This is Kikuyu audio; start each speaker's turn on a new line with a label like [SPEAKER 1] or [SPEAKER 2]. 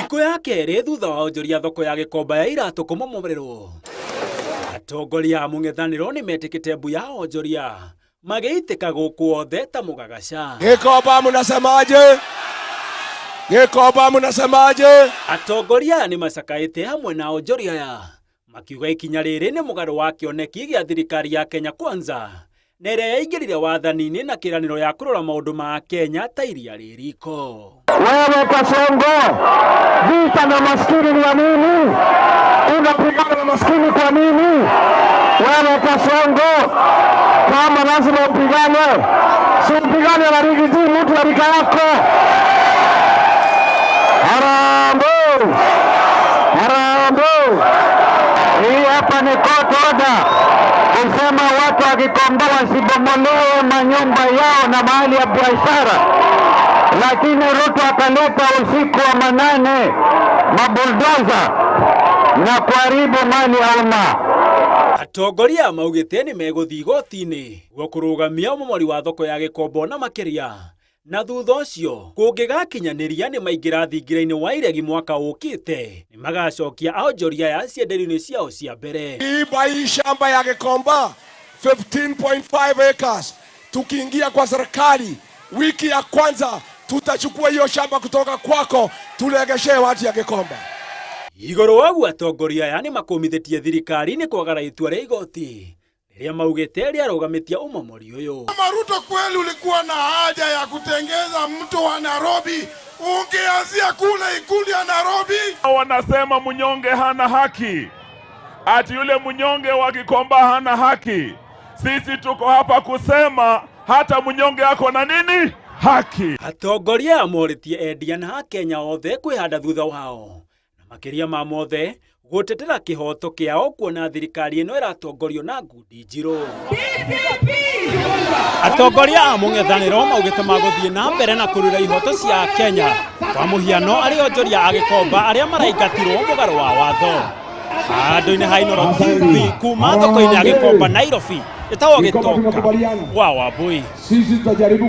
[SPEAKER 1] Thikũ ya kerĩ thutha wa onjoria thoko ya Gĩkomba ya iratũ kũmomorerwo, atongoria a mũng'ethanĩro nĩ metĩkĩte mbu ya onjoria magĩitĩka gũkũ othe ta mũgagaca.
[SPEAKER 2] Gikomba mnasemaje? Gikomba mnasemaje?
[SPEAKER 1] Atongoria aya nĩ macakaĩte hamwe na onjoria aya makiuga ikinya rĩrĩ nĩ mũgarũ wa kĩoneki gĩa thirikari ya Kenya Kwanza na ĩrĩa yaingĩrire wathani-inĩ na kĩĩranĩro ya kũrora maũndũ ma Kenya ta iria rĩ riko.
[SPEAKER 3] Wewe Kasongo, vita na maskini ni ya nini? Unapigana na maskini kwa nini? Wewe Kasongo, kama lazima upigane, si upigane na Riggy G, mtu wa rika yako. Harambee! Harambee! Hii hapa ni court order kusema watu wa Gikomba wasibomolewe manyumba yao na mahali ya biashara, lakini Ruto akaleta usiku wa manane mabuldoza na kuharibu mali ya umma.
[SPEAKER 1] Atongoria maugĩte nĩ megũthiĩ igoti-inĩ guo kũrũgamia ũmomori wa thoko ya Gĩkomba na makĩria na thutha ũcio kũngĩgakinyanĩria nĩ maingĩra thingira-inĩ wa iregi mwaka ũkĩte nĩ magacokia onjoria aya cienderio-inĩ ciao cia mbere.
[SPEAKER 2] Iba hii shamba ya Gikomba 15.5 acres. Tukiingia kwa serikali wiki ya kwanza tutachukua hiyo shamba kutoka kwako tulegeshee watu ya Gikomba.
[SPEAKER 1] Igũrũ wa ũguo atongoria aya nĩ makũmithĩtie thirikari nĩ kwagara itua rĩa igoti rĩrĩa maugĩte rĩarũgamĩtie ũmomori ũyũ.
[SPEAKER 4] Kama Ruto kweli ulikuwa na haja ya kutengeza mto wa Nairobi, ungeanzia kule ikulu ya Nairobi.
[SPEAKER 5] Wanasema mnyonge hana haki, ati yule mnyonge wa Gikomba hana haki. Sisi tuko hapa kusema hata mnyonge ako na nini? Haki.
[SPEAKER 1] Atongoria aya morĩtie endia na akenya othe kwĩhanda thutha wao na makĩria ma mothe gũtetera kĩhoto kĩao kuona thirikari ĩno ĩratongorio na ngundi njirũ. Atongoria a mũng'ethanĩro maugĩte magũthiĩ na mbere na kũrũĩra ihoto cia Kenya kwa mũhiano arĩ onjoria a Gĩkomba arĩa maraingatirwo mũgarũ wa watho. Handũ-inĩ ha Inooro TV kuma thoko-inĩ ya Gĩkomba Nairobi, ĩtagwo Gĩtonga wa Wambui.
[SPEAKER 2] Sisi tutajaribu.